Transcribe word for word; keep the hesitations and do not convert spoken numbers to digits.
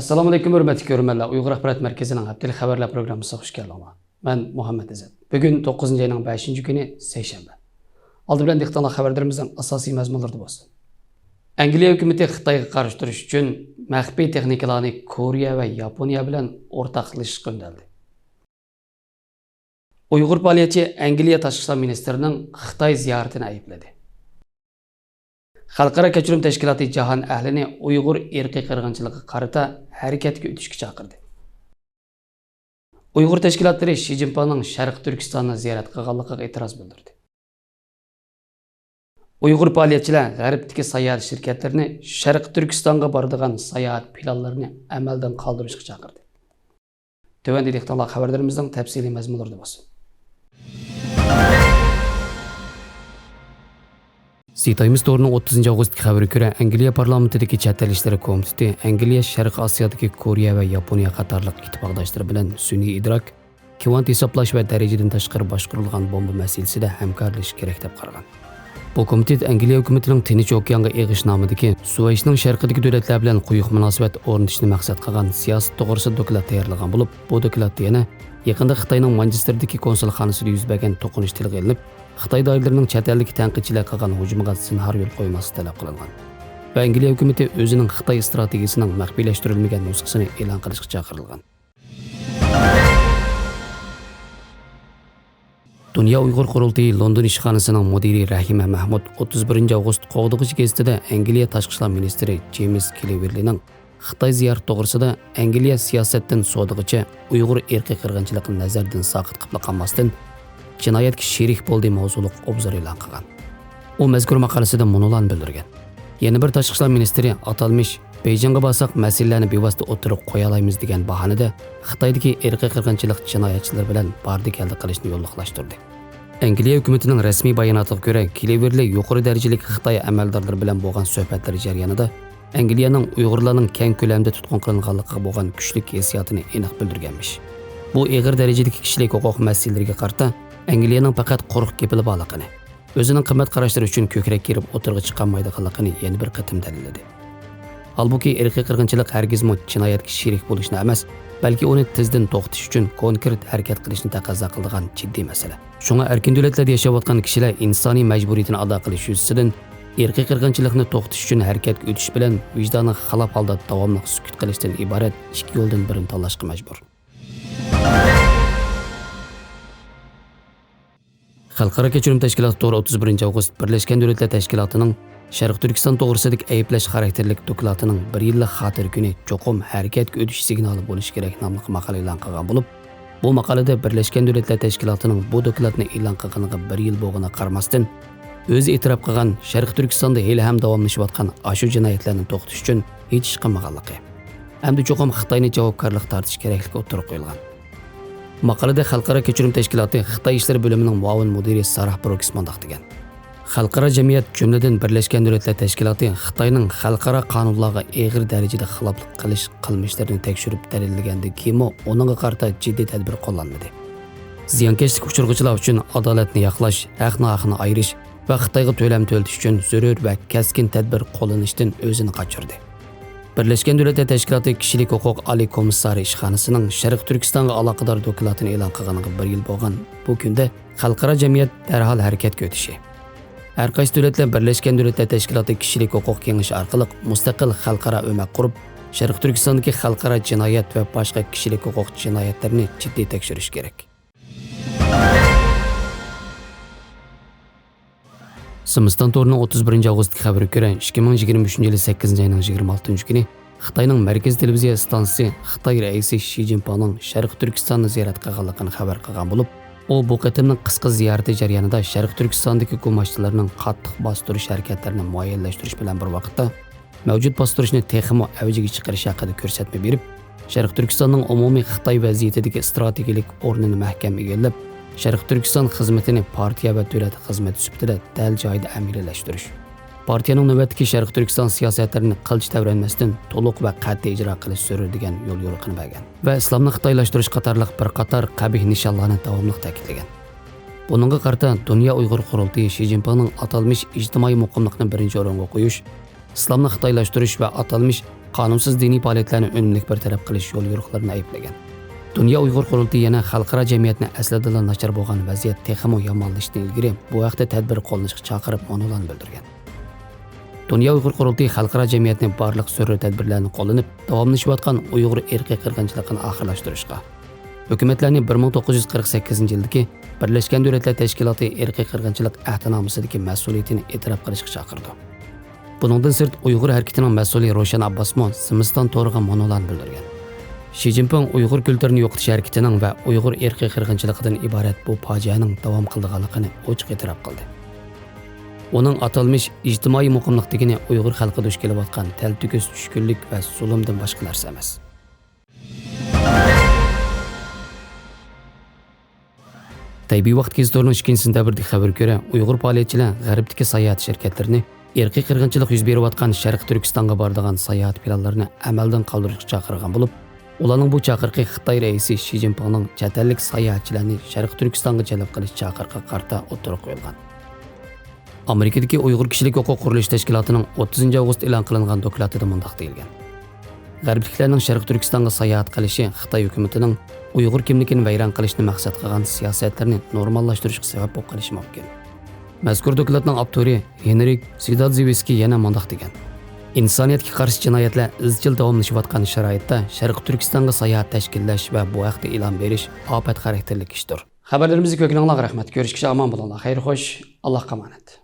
ئەسسالامۇئەلەيكۇم، ھۆرمەتلىك كۆرۈرمەنلەر. ئۇيغۇر ئاخبارات مەركىزىنىڭ ھەپتىلىك خەۋەرلەر پروگراممىسىغا خۇش كەلدىڭلار. مەن مۇھەممەت ئىززەت. بۈگۈن توققۇزىنچى ئاينىڭ بەشىنچى كۈنى، سەيشەنبە. ئالدى بىلەن دىققىتىڭلارغا خەۋەرلىرىمىزنىڭ ئاساسىي مەزمۇنلىرىدا بولسۇن. ئەنگلىيە ھۆكۈمىتى خىتايغا قارشى تۇرۇش ئۈچۈن مەخپىي تېخنىكىلارنى كورېيە ۋە ياپونىيە بىلەن ئورتاقلىشىشقا ئۈندەلدى. ئۇيغۇر پائالىيەتچى ئەنگلىيە تاشقى ئىشلار مىنىستىرىنىڭ خىتاي زىيارىتىنى ئەيىبلىدى. خەلقئارا كەچۈرۈم تەشكىلاتى جاھان ئەھلىنى ئۇيغۇر ئىرقىي قىرغىنچىلىقىغا قارىتا ھەرىكەتكە ئۆتۈشكە چاقىردى. ئۇيغۇر تەشكىلاتلىرى شى جىنپىڭنىڭ شەرقىي تۈركىستاننى زىيارەت قىلغانلىقىغا ئېتىراز بىلدۈردى. ئۇيغۇر پائالىيەتچىلەر غەربتىكى ساياھەت شىركەتلىرىنى شەرقىي تۈركىستانغا بارىدىغان ساياھەت پىلانلىرىنى ئەمەلدىن قالدۇرۇشقا چاقىردى. تۆۋەندە دىققىتىڭلار خەۋەرلىرىمىزنىڭ تەپسىلىي مەزمۇنلىرىدا بولسۇن. سى تايمس تورىنىڭ ئوتتۇزىنچى ئاۋغۇستتىكى خەۋىرىگە كۆرە، ئەنگلىيە پارلامېنتىدىكى چەت ئەل ئىشلىرى كومىتېتى ئەنگلىيە شەرقىي ئاسىيادىكى كورېيە ۋە ياپونىيە قاتارلىق ئىتتىپاقداشلىرى بىلەن سۈنئىي ئىدراك، كۋانت ھېسابلاش ۋە دەرىجىدىن تاشقىرى باشقۇرۇلغان بومبا مەسىلىسىدە ھەمكارلىشىشى كېرەك دەپ قارىغان. بۇ كومىتېت ئەنگلىيە ھۆكۈمىتىنىڭ تىنچ ئوكيانغا ئېغىش نامىدىكى سۇۋەيشنىڭ شەرقىدىكى دۆلەتلەر بىلەن قويۇق مۇناسىۋەت ئورنىتىشنى مەقسەت قىلغان سىياسىتى توغرىسىدا دوكلات تەييارلىغان بولۇپ، بۇ دوكلاتتا يەنە يېقىندا خىتاينىڭ مانچېستېردىكى كونسۇلخانىسىدا يۈز بەرگەن توقۇنۇش تىلغا ئېلىنىپ، خىتاي دائىرىلىرىنىڭ چەت ئەلدىكى تەنقىدچىلەر قىلغان ھۇجۇمىغا زىنھار يول قويماسلىق تەلەپ قىلىنغان. ۋە ئەنگلىيە ھۆكۈمىتى ئۆزىنىڭ خىتاي ئىستراتېگىيىسىنىڭ مەخپىيلەشتۈرۈلمىگەن نۇسخىسىنى ئېلان قىلىشقا چاقىرىلغان. دۇنيا ئۇيغۇر قۇرۇلتىيى لوندون ئىشخانىسىنىڭ مۇدىرى رەھىمە مەھمۇت ئوتتۇز بىرىنچى ئاۋغۇست قوغدىغۇچى گېزىتىدە ئەنگلىيە تاشقى ئىشلار مىنىستىرى جېيمىس كلېۋېرلىنىڭ خىتاي زىيارىتى توغرىسىدا، ئەنگلىيە سىياسەتتىن سودىغىچە ئۇيغۇر ئىرقىي قىرغىنچىلىقىنى نەزەردىن ساقىت قىلىپلا قالماستىن، جىنايەتكە شېرىك بولدى ماۋزۇلۇق ئوبزور ئېلان قىلغان. ئۇ مەزكۇر ماقالىسىدە مۇنۇلارنى بىلدۈرگەن. يەنە بىر تاشقى ئىشلار مىنىستىرى ئاتالمىش بېيجىڭغا بارساق، مەسىلىلەرنى بىۋاسىتە ئوتتۇرىغا قويالايمىز دېگەن باھانىدە خىتايدىكى ئىرقىي قىرغىنچىلىق جىنايەتچىلىرى بىلەن باردى-كەلدى قىلىشنى يوللۇقلاشتۇردى. ئەنگلىيە ھۆكۈمىتىنىڭ رەسمىي باياناتىغا كۆرە، كلېۋېرلى يۇقىرى دەرىجىلىك خىتاي ئەمەلدارلىرى بىلەن بولغان سۆھبەتلىرى جەريانىدا ئەنگلىيەنىڭ ئۇيغۇرلارنىڭ كەڭ كۆلەمدە تۇتقۇن قىلىنغانلىقىغا بولغان كۈچلۈك ھېسسىياتىنى ئېنىق بىلدۈرگەنمىش. بۇ ئېغىر دەرىجىدىكى كىشىلىك ھوقۇق مەسىلىلىرىگە قارىتا ئەنگلىيەنىڭ پەقەت قۇرۇق گېپىلا بارلىقىنى، ئۆزىنىڭ قىممەت قاراشلىرى ئۈچۈن كۆكرەك كېرىپ ئوتتۇرىغا چىقالمايدىغانلىقىنى يەنە بىر قېتىم دەلىللىدى. ھالبۇكى، ئىرقىي قىرغىنچىلىق ھەرگىزمۇ جىنايەتكە شېرىك بولۇشنى ئەمەس، بەلكى ئۇنى تېزدىن توختىتىش ئۈچۈن كونكرېت ھەرىكەت قىلىشنى تەقەززا قىلىدىغان جىددىي مەسىلە. شۇڭا ئەركىن دۆلەتلەردە ياشاۋاتقان كىشىلەر ئىنسانىي مەجبۇرىيىتىنى ئادا قىلىش يۈزىسىدىن ئىرقىي قىرغىنچىلىقنى توختىتىش ئۈچۈن ھەرىكەتكە ئۆتۈش بىلەن ۋىجدانىغا خىلاپ ھالدا داۋاملىق سۈكۈت قىلىشتىن ئىبارەت ئىككى يولدىن بىرىنى تاللاشقا مەجبۇر. خەلقئارا كەچۈرۈم تەشكىلاتى تورى ئوتتۇز بىرىنچى ئاۋغۇست بىرلەشكەن دۆلەتلەر تەشكىلاتىنىڭ شەرقىي تۈركىستان توغرىسىدىكى ئەيىبلەش خاراكتېرلىك دوكلاتىنىڭ بىر يىللىق خاتىرە كۈنى چوقۇم ھەرىكەتكە ئۆتۈش سىگنالى بولۇشى كېرەك ناملىق ماقالە ئېلان قىلغان بولۇپ، بۇ ماقالىدە بىرلەشكەن دۆلەتلەر تەشكىلاتىنىڭ بۇ دوكلاتنى ئېلان قىلغىنىغا بىر يىل بولغىنىغا قارىماستىن، ئۆزى ئېتىراپ قىلغان شەرقىي تۈركىستاندا ھېلىھەم داۋاملىشىۋاتقان ئاشۇ جىنايەتلەرنى توختىتىش ئۈچۈن ھېچ ئىش قىلمىغانلىقى، ئەمدى چوقۇم خىتاينى جاۋابكارلىققا تارتىش كېرەكلىكى ئوتتۇرىغا قويۇلغان. ماقالىدە خەلقئارا كەچۈرۈم تەشكىلاتى خىتاي ئىشلىرى بۆلۈمىنىڭ مۇئاۋىن مۇدىرى ساراھ بروكس مۇنداق دېگەن: خەلقئارا جەمئىيەت، جۈملىدىن بىرلەشكەن دۆلەتلەر تەشكىلاتى خىتاينىڭ خەلقئارا قانۇنلارغا ئېغىر دەرىجىدە خىلاپلىق قىلىش قىلمىشلىرىنى تەكشۈرۈپ دەلىللىگەندىن كېيىنمۇ ئۇنىڭغا قارىتا جىددىي تەدبىر قوللانمىدى. زىيانكەشلىك ئۇچرىغۇچىلار ئۈچۈن ئادالەتنى ياقلاش، ھەق-ناھەقنى ئايرىش ۋە خىتايغا تۆلەم تۆلىتىش ئۈچۈن زۆرۈر ۋە كەسكىن تەدبىر قوللىنىشتىن ئۆزىنى قاچۇردى. بىرلەشكەن دۆلەتلەر تەشكىلاتى كىشىلىك ھوقۇق ئالىي كومىسسارى ئىشخانىسىنىڭ شەرقىي تۈركىستانغا ئالاقىدار دوكلاتىنى ئېلان قىلغىنىغا بىر يىل بولغان بۇ كۈندە خەلقئارا جەمئىيەت دەرھال ھەرىكەتكە ئۆتۈشى، ھەر قايسى دۆلەتلەر بىرلەشكەن دۆلەتلەر تەشكىلاتى كىشىلىك ھوقۇق كېڭىشى ئارقىلىق مۇستەقىل خەلقئارا ئۆمەك قۇرۇپ، شەرقىي تۈركىستاندىكى خەلقئارا جىنايەت ۋە باشقا كىشىلىك ھوقۇق جىنايەتلىرىنى جىددىي تەكشۈرۈشى كېرەك. سىمىستان تورىنىڭ ئوتتۇز بىرىنچى ئاۋغۇستتىكى خەۋىرىگە كۆرە، ئىككى مىڭ يىگىرمە ئۈچىنچى يىلى سەككىزىنچى ئاينىڭ يىگىرمە ئالتىنچى كۈنى خىتاينىڭ مەركىزىي تېلېۋىزىيە ئىستانسىسى خىتاي رەئىسى شى جىنپىڭنىڭ شەرقىي تۈركىستاننى زىيارەت قىلغانلىقىنى خەۋەر قىلغان بولۇپ، ئۇ بۇ قېتىملىق قىسقا زىيارىتى جەريانىدا شەرقىي تۈركىستاندىكى گۇماشتىلارنىڭ قاتتىق باستۇرۇش ھەرىكەتلىرىنى مۇئەييەنلەشتۈرۈش بىلەن بىر ۋاقىتتا، مەۋجۇت باستۇرۇشنى تېخىمۇ ئەۋجىگە چىقىرىش ھەققىدە كۆرسەتمە بېرىپ، شەرقىي تۈركىستاننىڭ ئومۇمىي خىتاي ۋەزىيىتىدىكى ئىستراتېگىيەلىك ئورنىنى مەھكەم ئىگىلەپ، شەرقىي تۈركىستان خىزمىتىنى پارتىيە ۋە دۆلەت خىزمىتى سۈپىتىدە دەل جايىدا ئەمەلىيلەشتۈرۈش، پارتىيەنىڭ نۆۋەتتىكى شەرقىي تۈركىستان سىياسەتلىرىنى قىلچە تەۋرەنمەستىن تولۇق ۋە قەتئىي ئىجرا قىلىش زۆرۈر دېگەن يول يورۇقىنى بەرگەن ۋە ئىسلامنى خىتايلاشتۇرۇش قاتارلىق بىر قاتار قەبىھ نىشانلارنى داۋاملىق تەكىتلىگەن. بۇنىڭغا قارىتا، دۇنيا ئۇيغۇر قۇرۇلتىيى شى جىنپىڭنىڭ ئاتالمىش ئىجتىمائىي مۇقىملىقنى بىرىنچى ئورۇنغا قويۇش، ئىسلامنى خىتايلاشتۇرۇش ۋە ئاتالمىش قانۇنسىز دىنىي پائالىيەتلەرنى ئۈنۈملۈك بىر تەرەپ قىلىش يوليورۇقلىرىنى ئەيىبلىگەن. دۇنيا ئۇيغۇر قۇرۇلتىيى يەنە خەلقئارا جەمئىيەتنى ئەسلىدىنلا ناچار بولغان ۋەزىيەت تېخىمۇ يامانلىشىشتىن ئىلگىرى بۇ ھەقتە تەدبىر قوللىنىشقا چاقىرىپ مونولارنى بىلدۈرگەن. دۇنيا ئۇيغۇر قۇرۇلتىيى خەلقئارا جەمئىيەتنى بارلىق زۆرۈر تەدبىرلەرنى قوللىنىپ، داۋاملىشىۋاتقان ئۇيغۇر ئىرقىي قىرغىنچىلىقىنى ئاخىرلاشتۇرۇشقا، ھۆكۈمەتلەرنى بىر مىڭ توققۇز يۈز قىرىق سەككىزىنچى يىلدىكى بىرلەشكەن دۆلەتلەر تەشكىلاتى ئىرقىي قىرغىنچىلىق ئەھدىنامىسىدىكى مەسئۇلىيىتىنى ئېتىراپ قىلىشقا چاقىرىدۇ. بۇنىڭدىن سىرت، ئۇيغۇر ھەرىكىتىنىڭ مەسئۇلى روشەن ئابباسمۇ زىمىستان تورىغا مونولارنى بىلدۈرگەن. شى جىنپىڭ ئۇيغۇر كۈلتۈرىنى يوقىتىش ھەرىكىتىنىڭ ۋە ئۇيغۇر ئىرقىي قىرغىنچىلىقىدىن ئىبارەت بۇ پاجىئەنىڭ داۋام قىلىدىغانلىقىنى ئوچۇق ئېتىراپ قىلدى. ئۇنىڭ ئاتالمىش ئىجتىمائىي مۇقىملىق دېگىنى ئۇيغۇر خەلقى دۇچ كېلىۋاتقان تەلتۆكۈس، چۈشكۈنلۈك ۋە زۇلۇمدىن باشقا نەرسە ئەمەس. تەيبېي ۋاقىت گېزىتورنىڭ ئىككىنچى سېنتەبىردىكى خەۋىرىگە كۆرە، ئۇيغۇر پائالىيەتچىلەر غەربتىكى ساياھەت شىركەتلىرىنى ئىرقىي قىرغىنچىلىق يۈز بېرىۋاتقان شەرقىي تۈركىستانغا بارىدىغان ساياھەت پىلانلىرىنى ئەمەلدىن قالدۇرۇشقا چاقىرغان بولۇپ، ئۇلارنىڭ بۇ چاقىرىقى خىتاي رەئىسى شى جىنپىڭنىڭ چەت ئەللىك ساياھەتچىلەرنى شەرقىي تۈركىستانغا جەلپ قىلىش چاقىرىقىغا قارىتا ئوتتۇرىغا قويۇلغان. ئامېرىكىدىكى ئۇيغۇر كىشىلىك ھوقۇق قۇرۇلۇشى تەشكىلاتىنىڭ ئوتتۇزىنچى ئاۋغۇست ئېلان قىلىنغان دوكلاتىدا مۇنداق دېيىلگەن: غەربلىكلەرنىڭ شەرقىي تۈركىستانغا ساياھەت قىلىشى خىتاي ھۆكۈمىتىنىڭ ئۇيغۇر كىملىكىنى ۋەيران قىلىشنى مەقسەت قىلغان سىياسەتلىرىنى نورماللاشتۇرۇشقا سەۋەب بولۇپ قېلىشى مۇمكىن. مەزكۇر دوكلاتنىڭ ئاپتورى ھېنرىك سىدادزېۋسكىي يەنە مۇنداق دېگەن: ئىنسانىيەتكە قارشى جىنايەتلەر ئىزچىل داۋاملىشىۋاتقان شارائىتتا شەرقىي تۈركىستانغا ساياھەت تەشكىللەش ۋە بۇ ھەقتە ئېلان بېرىش ئاپەت خاراكتېرلىك ئىشتۇر. خەۋەرلىرىمىزنى كۆرگىنىڭلارغا رەھمەت. كۆرۈشكىچە ئامان بولۇڭلار. خەير خوش. ئاللاھقا ئامانەت.